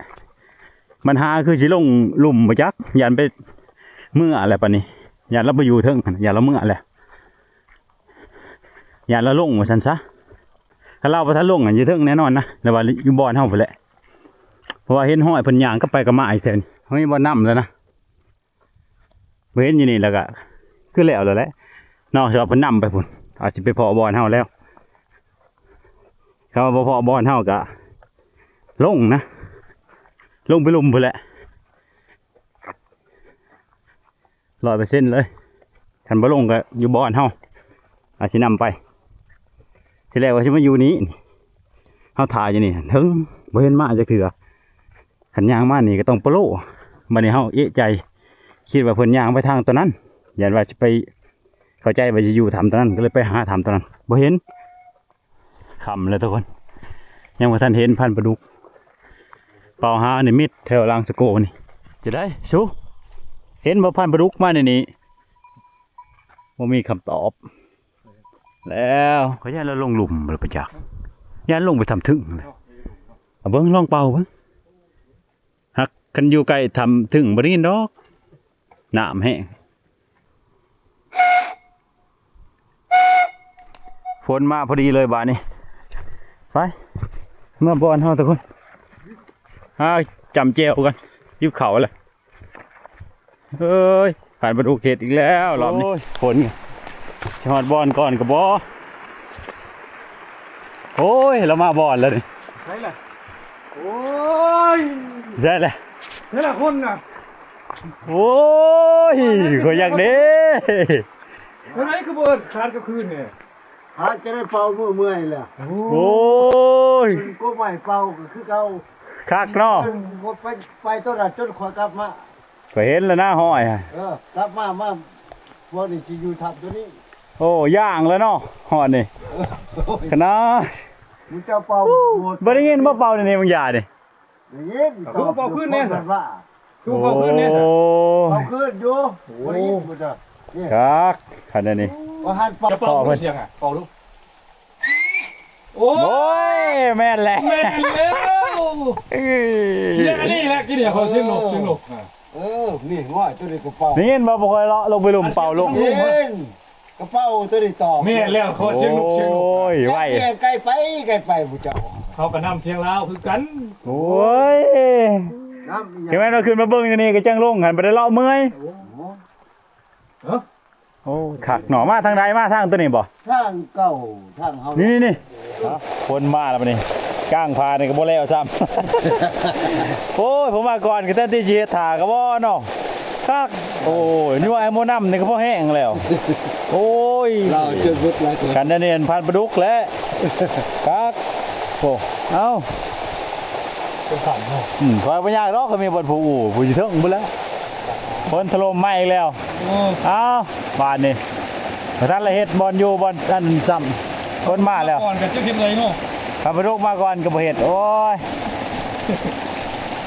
ບັນຫາຄືຊິລົງລຸ່ມບໍ່ຈັກ. ຢ້ານໄປເມືອແລ້ວປານນີ້. ຢ້ານລາວໄປຢູ່ເທິງ ຢ້ານລາວເມືອແລ້ວ. ຢ້ານລາວລົງວ່າຊັ້ນຊະ. ຄັນລາວບໍ່ທັນລົງ ຢູ່ເທິງແນ່ນອນນະ ຫຼືວ່າຢູ່ບ່ອນເຮົາພຸ້ນແຫຼະ. ເພາະວ່າເຫັນຮອຍເພິ່ນຍ່າງກັບໄປກັບມາອີກແຖວນີ້. ເຮົາມີບ່ອນນຳແລ້ວນະ. ບໍ່ເຫັນຢູ່ນີ້ແລ້ວກະຄືແລ້ວແລ້ວແຫຼະເນາະ. ເພາະວ່າເພິ່ນນຳໄປພຸ້ນ ອາດຊິໄປພໍ້ບ່ອນເຮົາແລ້ວ. ຄັນວ່າບໍ່ພໍ້ບ່ອນເຮົາກະລົງນະ ລົງໄປລຸ່ມພຸ້ນແຫຼະ. ຮ້ອຍເປີເຊັນເລີຍ. ຄັນບໍ່ລົງກໍຢູ່ບ່ອນເຮົາ ອາດຊິນຳໄປ. ທີແລກວ່າຊິມາຢູ່ນີ້ ເຮົາຖ້າຢູ່ນີ້ເຖິງ ບໍ່ເຫັນມາຈັກເທື່ອ. ຄັນຍ່າງມານີ້ກໍຕ້ອງປະໂລ. ບັດນີ້ເຮົາເອະໃຈ ຄິດວ່າເພິ່ນຍ່າງໄປທາງຕົວນັ້ນ. ຢ້ານວ່າຊິໄປ ເຂົ້າໃຈວ່າຊິຢູ່ຖ້ຳຕົວນັ້ນ ກໍເລີຍໄປຫາຖ້ຳຕົວນັ້ນ ບໍ່ເຫັນ. ຄ່ຳແລ້ວທຸກຄົນ ຍັງບໍ່ທັນເຫັນພັນປາດຸກ. ເປົ່າຫານີ້ມິດແຖວລາງສະໂກນີ້. ຈະໄດ້ຊູ ເຫັນບໍ່ພັນປາດຸກມາໃນນີ້? ບໍ່ມີຄຳຕອບແລ້ວ. ຂ້ອຍຢ້ານລາວລົງລຸ່ມບໍ່ໄປຈັກ. ຢ້ານລົງໄປຖ້ຳເທິງ. ເອົາເບິ່ງ ລອງເປົ່າເບິ່ງ. ຫາກຄັນຢູ່ໃກ້ຖ້ຳເທິງບໍ່ໄດ້ຍິນດອກ ນ້ຳແຮງ. ຝົນມາພໍດີເລີຍບາດນີ້. ໄປ ເມືອບ່ອນເຮົາທຸກຄົນ. ຫາຈ້ຳແຈ່ວກ່ອນ ຫິວເຂົ້າແລ້ວ. ເອີຍ ພັນປາດຸກເຮັດອີກແລ້ວລອບນີ້. ໂອ້ຍ ຝົນ ຊິຮອດບ່ອນກ່ອນກໍບໍ່. ໂອ້ຍ ລາວມາບ່ອນແລ້ວນີ້. ໃຊ່ລະ. ໂອ້ຍ ໃຊ່ລະ ໃຊ່ລະຄົນນະ. ໂອ້ຍ ຂ້ອຍຢາກເດ້. ເຮັດໄດຄືບໍ່ເອີ້ນຄາດກັບຄືນນີ້? ຄາດຈະໄດ້ເປົ່າເມື່ອຍແລ້ວ. ໂອ້ຍ ໂອ້ຍ ກໍໄມ້ເປົ່າກໍຄືເກົ່າ. ຄັກເນາະ. ໄປ ໄປຕົວນັ້ນຈົນຂ້ອຍກັບມາ. ຂ້ອຍເຫັນແລ້ວນະ ຮອຍ. ເອີ ກັບມາ ມາ ພວກນີ້ຊິຢູ່ຖ້ຳຕົວນີ້. ໂອ້ ຍ່າງແລ້ວເນາະ ຮອດນີ້. ເອີ ຂະໜາດ ໝູ່ເຈົ້າເປົ່າ ບໍ່ໄດ້ຍິນບໍ່ເປົ່າໃນນີ້ບາງຢ່ານີ້? ໄດ້ຍິນ. ຄືເປົ່າຄືນແນ່ ຄືເປົ່າຄືນແນ່. ໂອ້ ເປົ່າຄືນຢູ່. ໂອ້ ບໍ່ໄດ້ຍິນບໍ່ເຈົ້າ. ຄັກ ຂະໜາດນີ້. ວ່າຫັ້ນເປົ່າ ເປົ່າເພິ່ນ ສຽງອະ ເປົ່າດູ. ໂອ້ຍ ໂອ້ຍ ແມ່ນແຫຼະ ແມ່ນແລ້ວ. ເອີ ສຽງອັນນີ້ແຫຼະ ກິນນີ້ ເຂົາສຽງນົກ ສຽງນົກ. ເອີ ນີ້ ງອຍ ຕົວນີ້ກໍເປົ່າ. ໄດ້ຍິນບໍ່? ບໍ່ຄ່ອຍເລາະລົງໄປລຸ່ມເປົ່າລົງ. ເຫັນ ກະເປົ່າຕົວນີ້ຕອບ. ແມ່ນແລ້ວ ເຂົາວ່າສຽງນົກ ສຽງນົກ. ໂອ້ຍ ໄວ ແມ່ນ ໄກໄປ ໄກໄປ ຜູ້ເຈົ້າ. ເຂົາກໍນຳສຽງລາວຄືກັນ. ໂອ້ຍ ນຳອີຫຍັງ? ເຫັນໄໝ ວ່າຂຶ້ນມາເບິ່ງຢູ່ນີ້ກໍຈັ່ງລົງຫັ້ນ ບໍ່ໄດ້ເລາະເມື່ອຍ. ໂອ້ ເອີ ໂອ້ ຄັກເນາະ. ມາທາງໃດ? ມາທາງຕົວນີ້ບໍ່? ທາງເກົ່າ ທາງເຮົາ. ນີ້ໆໆ ຝົນມາແລ້ວບັດນີ້ ກາງຜານີ້ກໍບໍ່ແລ້ວຊ້ຳ. ໂອ້ຍ ຜູ້ມາກ່ອນກໍແທນທີ່ຊິເຮັດຖ້າກໍບໍ່ເນາະ. ຄັກ ໂອ້ຍ ຍົວໃຫ້ໝໍນ້ຳນີ້ກໍພໍແຫ້ງແລ້ວ. ໂອ້ຍ ລາວຈົນເບິດຫຼາຍ ຄັນແນວນີ້ພັນປາດຸກແຫຼະ. ຄັກ ໂອ້ ເອົ້າ ເປັນຂຳເນາະ. ອືມ ຂ້ອຍບໍ່ຍາກດອກ ຂ້ອຍມີບ່ອນຜູ້ອູ້ ຜູ້ຢູ່ເທິງພຸ້ນແຫຼະ. ຝົນຖະຫຼົ່ມມາອີກແລ້ວ. ໂອ້ ເອົ້າ ບາດນີ້ ບໍ່ທັນລະເຮັດບ່ອນຢູ່ບ່ອນອັນຊ້ຳ ຝົນມາແລ້ວ. ກ່ອນກໍຈະເຮັດເລີຍເນາະ ຄັນປາດຸກມາກ່ອນກໍບໍ່ເຮັດ. ໂອ້ຍ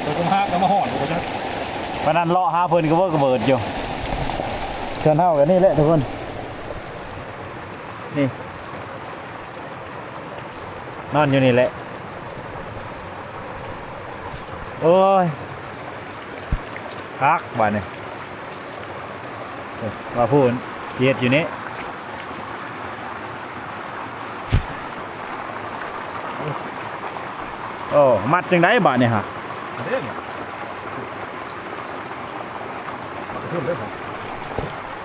ເພິ່ນກໍມາ ກໍມາຮອດບໍ່ຈັກ. ປານນັ້ນເລາະຫາເພິ່ນກໍເວີກະເບີດຢູ່. ເຮືອນເຮົາກໍນີ້ແຫຼະທຸກຄົນ ນີ້ ນອນຢູ່ນີ້ແຫຼະ. ໂອ້ຍ ຄັກບາດນີ້ ວ່າຜູ້ເຮັດຢູ່ນີ້. ໂອ້ ມັດຈັ່ງໃດບາດນີ້ຫະ?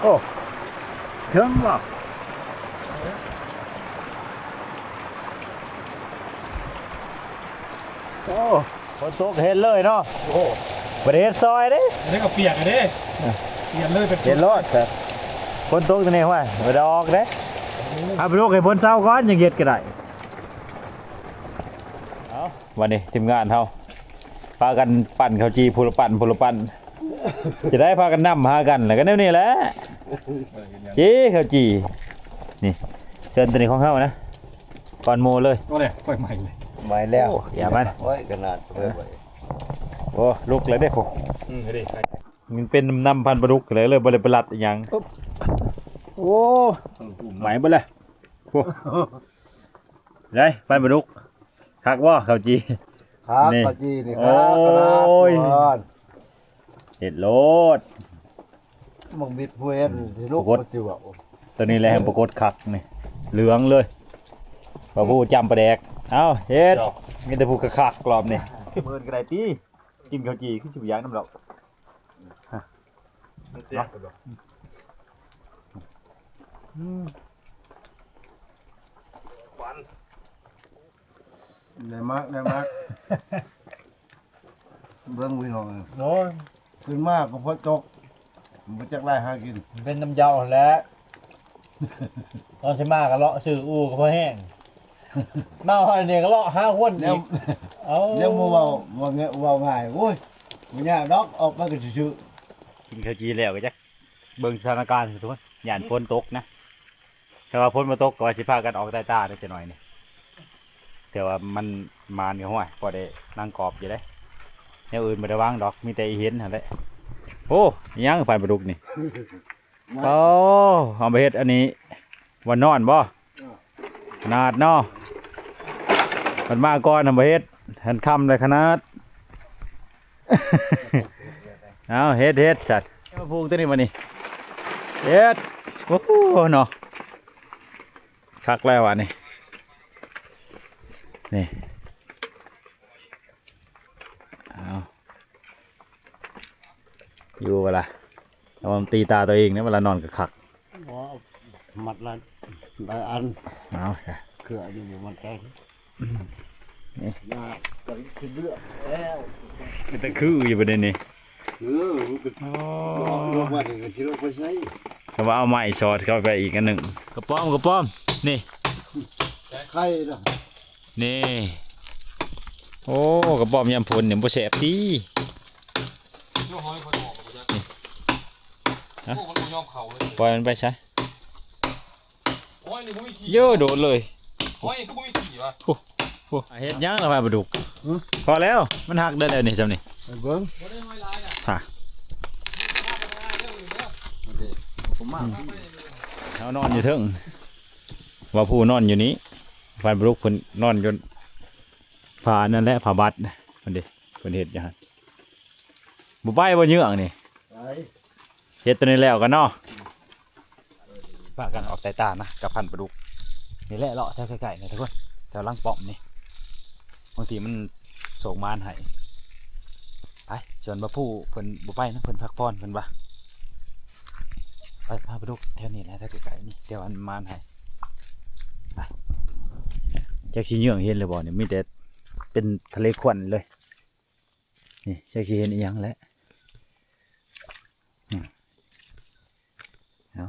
ໂອ້ ເຖິງບໍ່? ໂອ້ ຝົນຕົກເຮັດເລີຍເນາະ. ໂອ້ ບໍ່ໄດ້ເຮັດຊອຍເດ້ ອັນນີ້ກໍປຽກເດ້. เปลี่ยนเลยเป็น เปลี่ยนโลดครับ ฝนตกตัวนี้ห้วย บ่ได้ออกเด้ เอาไปลูกให้ฝนเซาก่อน จั่งเฮ็ดก็ได้ เอา บัดนี้ทีมงานเฮา พากันปั่นข้าวจี่ ผู้ละปั่น ผู้ละปั่น จะได้พากันนำหากัน แล้วก็แนวนี้แหละ จี่ข้าวจี่ นี่ เชิญตัวนี้ของเฮานะ ก่อนหมู่เลย โอ้เนี่ย ไฟไหม้เลย ไหม้แล้ว โอ้ อย่ามัน โอ้ย ขนาด เออ โอ้ ลุกแล้วเด้ โอ้ อืม เด้ มันเป็นน้ำพันธุ์ปลาดุกเลย เลยบ่ได้ไปรัดอิหยัง โอ้ ไหม้เบิดเลย โอ้ ได้ พันธุ์ปลาดุก คักบ่ ข้าวจี่ คัก นี่ ข้าวจี่นี่ โอ้ย คัก คัก เฮ็ดโลด บักบิดผู้เฮ็ด อืม สิลุก ปรากฏ มันสิเว้า ตัวนี้แหละ ปรากฏคักนี่ เหลืองเลย บ่าวผู้จำปลาแดก เอ้า เฮ็ด มีแต่ผู้คักๆ รอบนี้ มื้ออื่นก็ได้ติ กินข้าวจี่ คือสิบ่อยากนำดอก มันแซ่บ เนาะ อืม หวาน ได้มาก ได้มาก เบิ่งพี่น้อง โอ้ย ขึ้นมาก็ฝนตก บ่จักไล่หากิน เป็นน้ำเหย้าแหละ ตอนสิมาก็เลาะซื้อ อู่ก็พอแห้ง มาฮอดนี่ก็เลาะหาคนอีก ยัง เอ้า ยังบ่เว้า เว้าง่าย เว้าง่าย โอ้ย บ่ยากดอก ออกไปก็ซื่อๆ กินข้าวจี่แล้วก็จักเบิ่งสถานการณ์ทุกคน ย้านฝนตกนะ ถ้าว่าฝนบ่ตกก็ว่าสิพากันออกไต่ตาได้จักหน่อยนี่ แต่ว่ามันหมานก็ห้วย พอได้นั่งกอบอยู่เด้ แนวอื่นบ่ได้วางดอก มีแต่อีเห็นหั่นแหละ โอ้ อิหยังปานปลาดุกนี่ โอ้ เอาไปเฮ็ดอันนี้ ว่านอนบ่ ขนาดเนาะ มันมาก่อนหั่นบ่เฮ็ด หันค่ำเลยขนาด เอาเฮ็ด เฮ็ดสัตว์ เอาพุงตัวนี้มานี่ เฮ็ด โอ้โห เนาะ คักแล้วอันนี้ นี่ เอา อยู่บ่ล่ะ ระวังตีตาตัวเองนะ เวลานอนก็คัก บ่ มัดละหลายอัน เอาจ้ะ เครืออยู่บ่มัดใจ นี่ ยากกันสิเลือกแล้ว แต่คืออยู่ประเด็นนี้ เออ มันก็ อ๋อ ลงมานี่ก็สิลงไปใช้ ก็ว่าเอาไม้สอดเข้าไปอีกอันหนึ่ง กระป๋อม กระป๋อม นี่ ไข่นะ นี่ โอ้ กระป๋อมยามฝนนี่บ่แซ่บติ เดี๋ยวหอยเพิ่นออกมาจาก นี่ ฮะ โอ้ มันบ่ยอมเข้าเลย ปล่อยมันไปซะ หอยนี่บ่มีขี้ โย่ โดดเลย หอยนี่คือบ่มีขี้วะ โอ้ โอ้ เฮ็ดหยังล่ะว่าปลาดุก หึ พอแล้ว มันหักได้แล้วนี่ ซ่ำนี่ ไปเบิ่ง บ่ได้หอยหลายนะ ฮะ เฮานอนอยู่เทิง ว่าผู้นอนอยู่นี้ พันปลาดุกเพิ่นนอนอยู่ ผ้านั่นแหละ ผ้าบัดนะ เพิ่นเด้ เพิ่นเฮ็ดอยู่หั่น บ่ไปบ่เยื้องนี่ ไป เฮ็ดตัวนี้แล้วกันเนาะ พากันออกไต่ตานะ กับพันปลาดุก นี่แหละ เลาะแถวใกล้ๆ นี่ทุกคน แถวหลังป้อมนี่ บางทีมันโชคหมานให้ ไป ส่วนบ่าวผู้เพิ่นบ่ไปนะ เพิ่นพักผ่อนเพิ่นว่า ไป พาปลาดุกแถวนี้แหละ แถวใกล้ๆ นี่ แถวอันหมานให้ ไป จักสิเยื้องเห็นหรือบ่นี่ มีแต่เป็นทะเลควันเลย นี่ จักสิเห็นอีหยังแหละ อืม เอ้า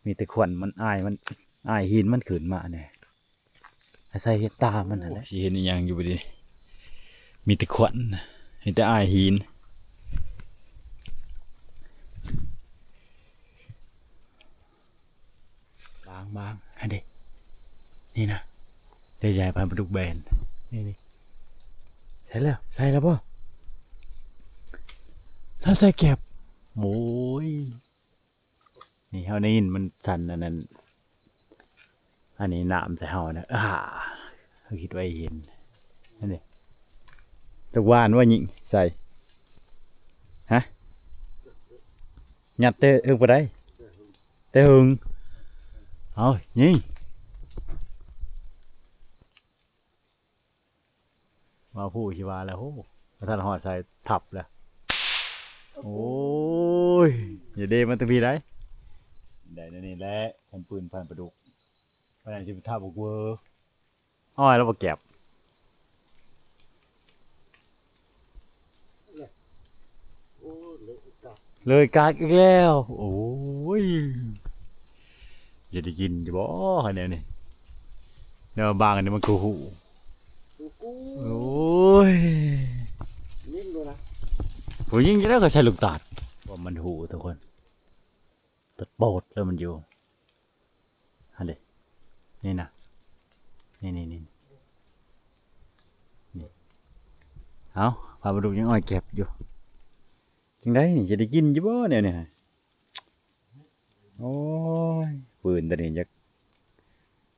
มีแต่ควันมัน อายมัน อายหินมันขึ้นมาแหน่ อาศัยเห็นตามันนั่นแหละ สิเห็นอีหยังอยู่บ่ดี มีแต่ควัน มีแต่อายหิน บางๆ หั่นเด้ นี่นะ เดี๋ยวสิให้พันปลาดุกแบน นี่ๆ ใส่แล้ว ใส่แล้วบ่ ถ้าใส่แก็บ โอ้ย นี่เฮาได้ยินมันสั่นอันนั้น อันนี้น้ำใส่เฮานะ อ่า เฮาคิดว่าเห็น นั่นเด้ จักหว่านว่ายิงใส่ ฮะ ยัดแต่เอิงบ่ได้ แต่หึง เอายิง ว่าผู้สิว่าแล้ว โอ้ บ่ทันฮอดใส่ทับแล้ว โอ้ย อย่าเด้มาตั้งพี้ได้ ได้แนวนี้แหละ ของปืนพันปลาดุก ว่าสิไปทับบักเวอ อ้อยแล้วบ่แก็บ โอ้ เหลืออีกเก้า ເລີຍກາກອີກແລ້ວ. ໂອ້ຍ ຈະໄດ້ກິນຢູ່ບໍ່ແນວນີ້? ແນວບາງອັນນີ້ມັນຄືຫູ. ໂອ້ຍ ຍິງໂລດນະ ຜູ້ຍິງຈັ່ງໃດກໍໃສ່ລູກຕາດ ວ່າມັນຫູທຸກຄົນ. ຕະໂປດແລ້ວມັນຢູ່ຫັ້ນເດ້ ນີ້ນະ ນີ້ໆໆ ນີ້. ເອົ້າ ປາປາດຸກຍັງອ້ອຍແກັບຢູ່. ຈັ່ງໃດນີ້ ຈະໄດ້ກິນຢູ່ບໍ່ແນວນີ້? ໂອ້ຍ ປືນຕົວນີ້ຢາກ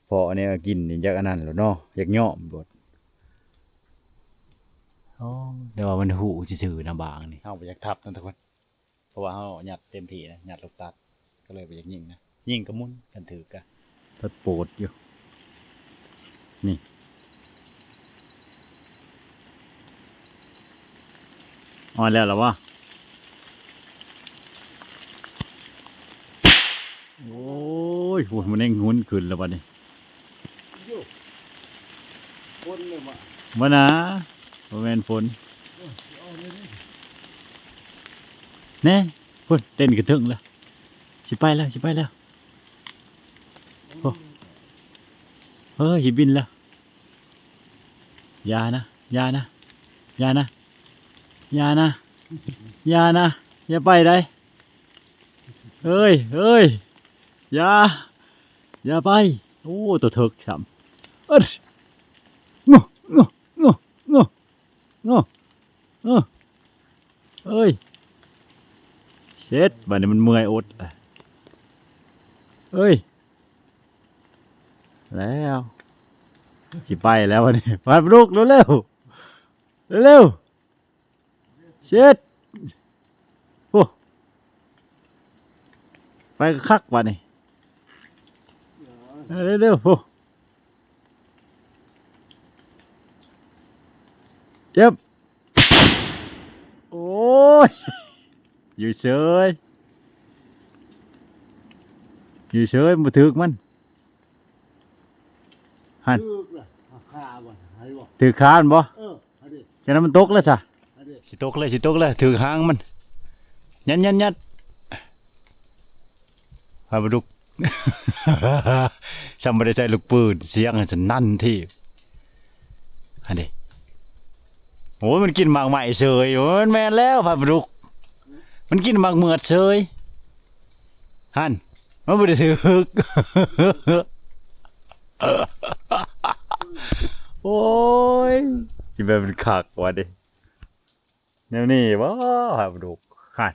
ເພາະແນວກິນນີ້ ຢາກອັນນັ້ນໂລດເນາະ ຢາກຍ້ອມໂລດ. ໂອ້ ແຕ່ວ່າມັນຫູຊື່ໆນະ ບາງນີ້ ເຮົາບໍ່ຢາກທັບນະທຸກຄົນ. ເພາະວ່າເຮົາຍັດເຕັມທີ່ນະ ຍັດລູກຕັດ ກໍເລີຍບໍ່ຢາກຍິງນະ. ຍິງກໍໝຸນ ຄັນຖືກກະ ຕັດໂປດຢູ່. ນີ້ ອ່ອນແລ້ວລະວະ? ໂອ້ຍ ໂອ້ຍ ມັນແຮ່ງຫຸນຂຶ້ນແລ້ວບັດນີ້. ໂຍ ຝົນເລີຍວະ? ບໍ່ນາ ບໍ່ແມ່ນຝົນ. ເອີ ຊິອອກເລີຍນີ້ ແນ່ ພຸ້ນ ເຕັ້ນຂຶ້ນເທິງແລ້ວ ຊິໄປແລ້ວ ຊິໄປແລ້ວ. ໂອ້ ເອີ ຊິບິນແລ້ວ. ຢ່ານະ ຢ່ານະ ຢ່ານະ ຢ່ານະ ຢ່ານະ ຢ່າໄປໃດ. ເອີຍ ເອີຍ ຢ່າ ຢ່າໄປ. ໂອ້ ຕົວເຖິກຊ້ຳ. ເອີ ງໍ ງໍ ງໍ ງໍ ງໍ ເອີຍ ເຊັດ ບາດນີ້ມັນເມື່ອຍອົດ. ເອີຍ ແລ້ວ ຊິໄປແລ້ວບາດນີ້. ມາປາດຸກ ເລັວໆ ເລັວໆ. ເຊັດ ໂອ້ ໄປຄັກບາດນີ້. ເອີ ເລັວໆ ໂອ້ ເຈັບ. ໂອ້ຍ ຢູ່ເສີຍ ຢູ່ເສີຍ ບໍ່ຖືກມັນ. ຫັ້ນ ຖືກລະ ຄາມັນ ເຫັນບໍ່? ຖືກຄາມັນບໍ່? ເອີ ຫັ້ນເດ້ ຈັ່ງນັ້ນມັນຕົກແລ້ວຊະ ຫັ້ນເດ້ ຊິຕົກແລ້ວ ຊິຕົກແລ້ວ ຖືກຫາງມັນ. ຍັດໆໆ ປາປາດຸກ ຊ້ຳບໍ່ໄດ້ໃຊ້ລູກປືນ ສຽງສະໜັ່ນທີບ. ຫັ້ນເດ້ ໂອ້ຍ ມັນກິນໝາກໄມ້ເສີຍ. ໂອ້ຍ ມັນແມ່ນແລ້ວ ປາປາດຸກ ມັນກິນໝາກເໝືອດເສີຍ. ຫັ້ນ ມັນບໍ່ໄດ້ຖືກ. ໂອ້ຍ ຊິແມ່ນມັນຄັກວະເດ ແນວນີ້ບໍ່ ປາປາດຸກ. ຫັ້ນ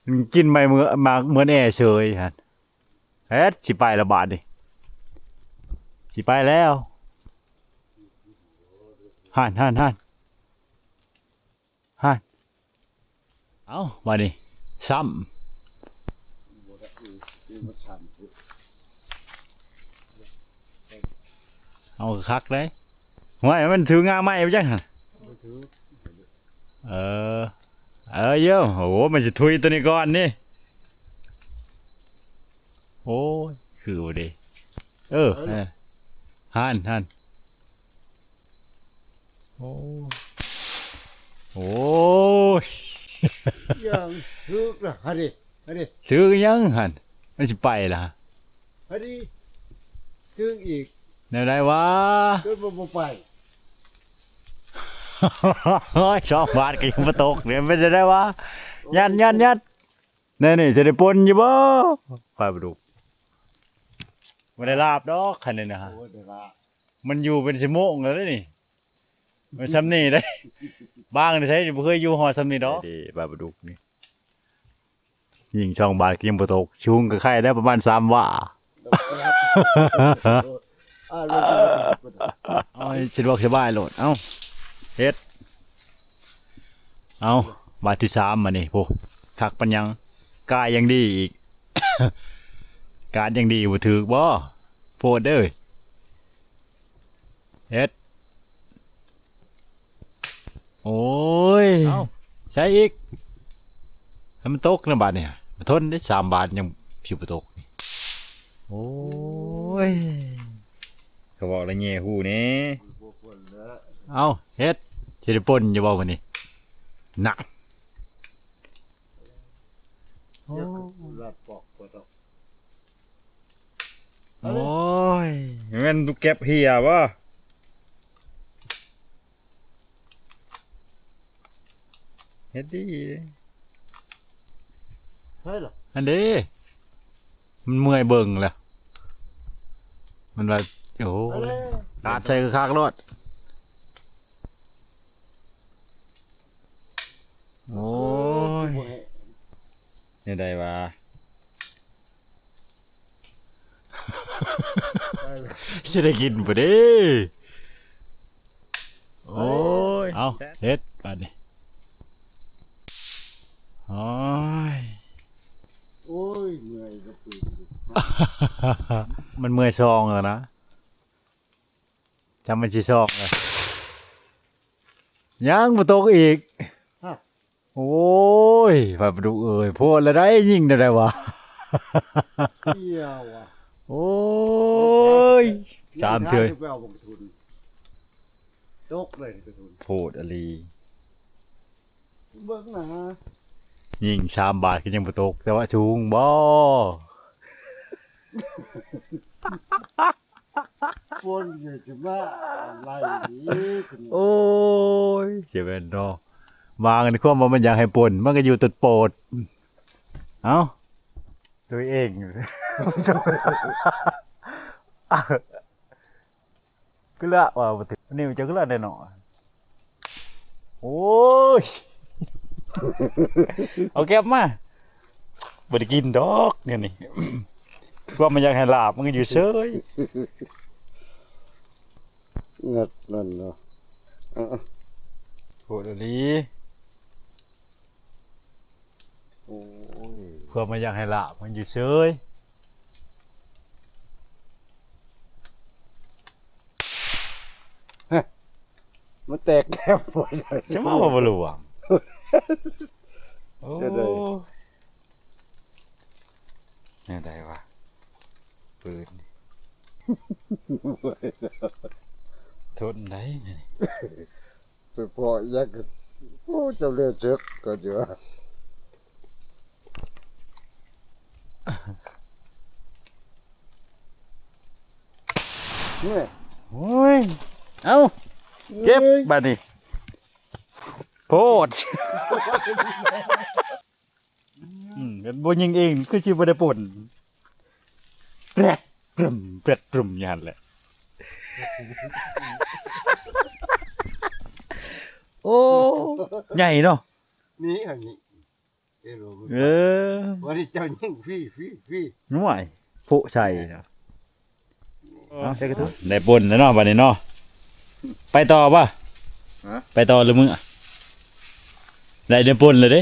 ມັນກິນໄມ້ເໝືອ ໝາກເໝືອນແອເສີຍຫັ້ນ. ເຮັດ ຊິໄປລະບາດນີ້ ຊິໄປແລ້ວ. ຫັ້ນ ຫັ້ນ ຫັ້ນ ຫັ້ນ. ເອົ້າ ບາດນີ້ຊ້ຳ ເອົາຄັກເລີຍ. ຫ້ວຍ ມັນຖືງ່າໄມ້ໄປຈັ່ງຫັ້ນ. ເອີ ເອີ ໂອ້ ມັນຊິທຸຍຕົວນີ້ກ່ອນນີ້. ໂອ້ຍ ຄືບໍ່ເດ. ເອີ ຫັ້ນ ຫັ້ນ. ໂອ້ ໂອ້ຍ ຍັງຖືກລະ ຫັ້ນເດ ຫັ້ນເດ. ຖືກຫຍັງຫັ້ນ ມັນຊິໄປລະ ຫັ້ນເດ. ຖືກອີກ ແນວໃດວະ ຈົນບໍ່ ບໍ່ໄປ. ສອງບາດກໍຍັງບໍ່ຕົກ ເປັນຈັ່ງໃດວະ. ຍັດ ຍັດ ຍັດ. ແນວນີ້ຊິໄດ້ປົນຢູ່ບໍ່ ປາປາດຸກ? ບໍ່ໄດ້ລາບດອກ ຄັນນີ້ນະ. ໂອ້ຍ ໄດ້ລາບ ມັນຢູ່ເປັນຊົ່ວໂມງແລ້ວເດ້ນີ້. ມັນຊ່ຳນີ້ເດ້ ບາງໃສບໍ່ເຄີຍຢູ່ຮອດຊ່ຳນີ້ດອກ. ເດ້ ປາປາດຸກນີ້ ຍິງສອງບາດກໍຍັງບໍ່ຕົກ. ສູງກໍໄຄແລ້ວ ປະມານສາມວາ. ເອົາໃຫ້ສະດວກສະບາຍໂລດ. ເອົາ ເຮັດ ເອົາ ບາດທີສາມ ມານີ້ ໂອ້ ຄັກປານຫຍັງ ກາຍຢ່າງດີອີກ. ກາດຢ່າງດີ ບໍ່ຖືກບໍ່ ໂພດເດີ. ເຮັດ ໂອ້ຍ ເອົ້າ ໃສ່ອີກ ໃຫ້ມັນຕົກນະບາດນີ້. ບໍ່ທົນເດ້ ສາມບາດຍັງຊິບໍ່ຕົກ. ໂອ້ຍ ກະເວົ້າລະແຍ່ຫູແດ່. ເອົ້າ ເຮັດ ຊິໄດ້ປົນຢູ່ບໍ່ມື້ນີ້? ນະ ໂອ້ ລັດປອກບໍ່ຕອກ. ໂອ້ຍ ແມ່ນເກັບເຫື່ອບໍ່? ເຮັດດີເດ້. ໃຊ່ລະ ອັນເດ້ ມັນເມື່ອຍເບິ່ງແລ້ວ ມັນວ່າ ໂອ້ຍ ຕາດໃສ່ຄັກໆໂລດ. ໂອ້ຍ ແນວໃດວະ? ຊິໄດ້ກິນບໍ່ເດ້? ໂອ້ຍ ເອົາ ເຮັດບາດນີ້. ໂອ້ຍ ໂອ້ຍ ເມື່ອຍກະປືນ. ມັນເມື່ອຍຊອງແລ້ວນະ. ຈຳມັນຊິຊອກເລີຍ ຍັງບໍ່ຕົກອີກ. ຮະ ໂອ້ຍ ພາປາດຸກເອີຍ ໂພດລະໄດ ຍິງໄດ້ໄດວະ. ເອີຍ ໂອ້ຍ ສາມເທື່ອ ໄປເອົາບັກກະທຸນ ຕົກເລີຍກະທຸນ ໂພດອີ່ຫຼີ. ເບິ່ງນະ ຍິງສາມບາດກະຍັງບໍ່ຕົກ ແຕ່ວ່າສູງບໍ່? ຝົນກະຈະມາໄລ່ອີກ. ໂອ້ຍ ຈະແມ່ນເນາະ ບາງອັນຄວາມວ່າມັນຢາກໃຫ້ຝົນ ມັນກະຢູ່ຕົດໂປດ. ເອົ້າ ໂດຍເອງ ຄືລະວ່າບໍ່ຖືກ ນີ້ມັນຈະຄືລະແນ່ນອນ. ໂອ້ຍ ເອົາແກັບມາ ບໍ່ໄດ້ກິນດອກແນວນີ້. ພວກມັນຢາກໃຫ້ລາບ ມັນກະຢູ່ເສີຍ. ງັດນັ້ນເນາະ ເອີ ໂພດອີ່ຫຼີ. ໂອ້ຍ ພວກມັນຢາກໃຫ້ລາບ ມັນຢູ່ເສີຍ. ຮະ ມັນແຕກແລ້ວ ຈະມາວ່າບໍ່ລວງ. ໂອ້ ແນວໃດວະ ປືນນີ້ ທົນໄດ້ນີ້. ໄປພໍ້ຫຍັງກະ ໂອ້ ເຈົ້າເລເຈັບກະຢູ່. ໂອ້ຍ ເອົ້າ ເກັບບາດນີ້ ໂພດ. ອືມ ບໍ່ຍິງເອງຄືຊິບໍ່ໄດ້ປົນ ແປດຕຶມ ແປດຕຶມຢູ່ຫັ້ນແຫຼະ. ໂອ້ ໃຫຍ່ເນາະ ນີ້ອັນນີ້ ເອີ ບາດນີ້ເຈົ້າຍິງຟີໆໆ ໂອ້ຍ ໂພະໃສ່. ເອົາ ໃສ່ກະທຸງ ໄດ້ປົນແລ້ວເນາະບາດນີ້ເນາະ. ໄປຕໍ່ບໍ່? ຮະ ໄປຕໍ່ຫຼືເມືອ? ໄດ້ແນວປົນແລ້ວເດ້.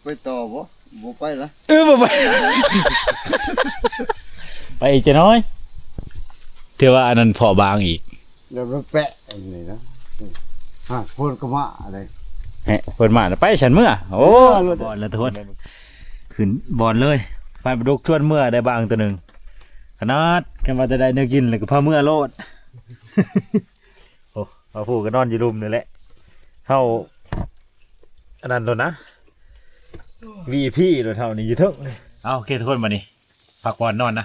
ໄປຕໍ່ບໍ່? ບໍ່ໄປລະ. ເອີ ບໍ່ໄປ ໄປອີກຈັກໜ້ອຍ ຖືວ່າອັນນັ້ນພໍບາງອີກ. ແລ້ວມັນແປະອັນນີ້ນະ ຮະ ຝົນກະມາເດ້. ແຮະ ຝົນມາແລ້ວ ໄປຊັ້ນເມືອ. ໂອ້ ເມືອໂລດ ບ່ອນລະທຸກຄົນ ຂຶ້ນບ່ອນເລີຍ. ປາປາດຸກຊວນເມືອໄດ້ບາງໂຕໜຶ່ງ. ຂະໜາດ ຄັນວ່າຈະໄດ້ແນວກິນແລ້ວກະພາເມືອໂລດ. ໂອ້ ພາຜູ້ກະນອນຢູ່ລຸ່ມນີ້ແຫຼະ ເຮົາອັນນັ້ນໂລດນະ ວີໄອພີໂລດ ເຮົານີ້ຢູ່ເທິງ. ເອົາ ໂອເຄທຸກຄົນ ບາດນີ້ພັກຜ່ອນນອນນະ.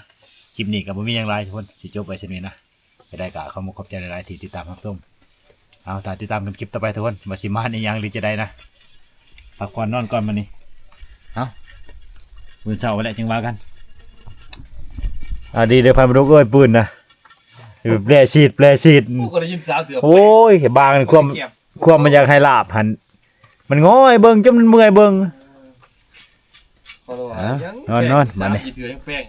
ຄລິບນີ້ກະບໍ່ມີຫຍັງຫຼາຍທຸກຄົນ ຊິຈົບໄວ້ສ່ຳນີ້ນະ. ໄດ້ກະຂໍຂອບໃຈຫຼາຍໆທີ່ຕິດຕາມຮັບຊົມ. ເອົາ ຖ້າຕິດຕາມກັນຄລິບຕໍ່ໄປທຸກຄົນ ວ່າຊິມາອີ່ຫຍັງຫຼືຈະໄດ້ນະ. ພັກຜ່ອນນອນກ່ອນມື້ນີ້. ເອົາ ມື້ເຊົ້າແຫຼະຈຶ່ງວ່າກັນ. ອາ ດີເດີ ພັນປາດຸກເອີຍ ປືນນະ ແປດສິບ ແປດສິບ. ໂອ້ ກະໄດ້ຍິນສາມເທື່ອ. ໂອ້ຍ ບາງຄວາມ ຄວາມມັນຢາກໃຫ້ລາບຫັ້ນ ມັນງອຍເບິ່ງຈົນມັນເມື່ອຍເບິ່ງ. ນອນໆ ບາດນີ້ ສາມສີ່ເທື່ອຍັງແປ້ງ.